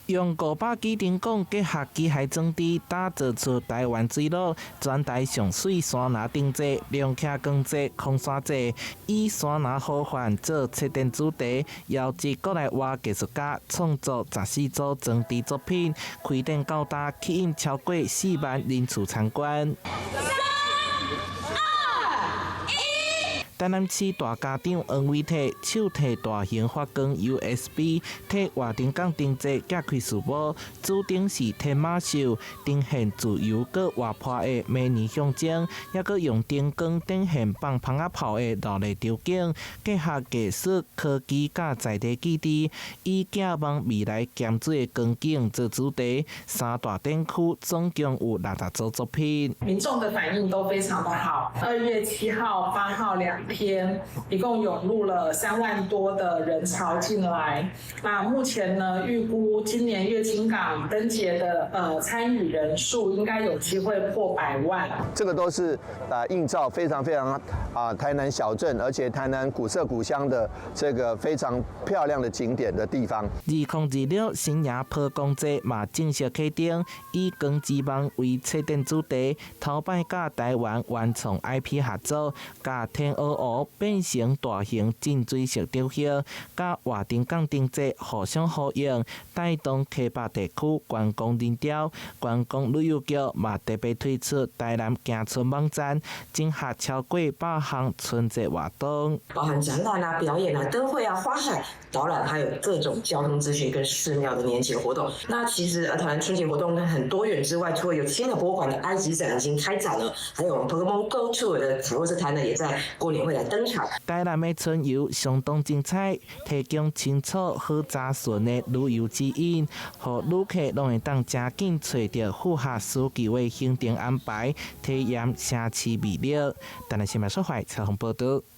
用500支燈管結合機械裝置，打造出台灣水路全台上媠山林燈節、龍徛光節、空山節，以山林好環做策展主題，邀集國內外藝術家創作14組裝置作品，開展到今吸引超過4萬人次參觀。三、二、一。台南市大家長黃偉哲手提大型發光 USB，替活動港燈節揭開序幕。主燈是天馬獸，呈現自由閣活潑的美麗象徵，抑閣用燈光展現放蜂仔炮的熱鬧場景，結合藝術、科技佮在地記憶，以寄望未來鹹水的光景做主題。三大展區總共有60組作品。民眾的反應都非常的好。2月7號、8號2天，一共湧入了3萬多的人潮進來。那目前呢，預估今年月津港燈節的參與人數應該有機會破百萬。這個都是啊映照非常非常啊台南小鎮，而且台南古色古香的這個非常漂亮的景點的地方。2026新營拋光節嘛正式啟動，以光之夢為策展主題，頭擺佮台灣原創 IP 合作，共天鵝湖變成大型浸水式雕刻，佮活動港燈節互相呼應，帶動溪北地區觀光人潮。觀光旅遊局嘛特別推出台南行春網站，整合超過100項春節活動，包含展覽啊、表演啊、燈會啊、花海導覽，還有各種交通資訊跟寺廟的年節活動。那其實台南春節活動很多元之外，除了有千鳥博物館的埃及展已經開展了，還有我們 Pokemon Go Tour 的彩繪車呢，也在過年會來登場。台南的春遊相當精彩，提供清楚好查詢的旅遊指引，予旅客攏會當誠緊揣著符合需求的行程安排，體驗城市魅力。台南新聞所採訪報導。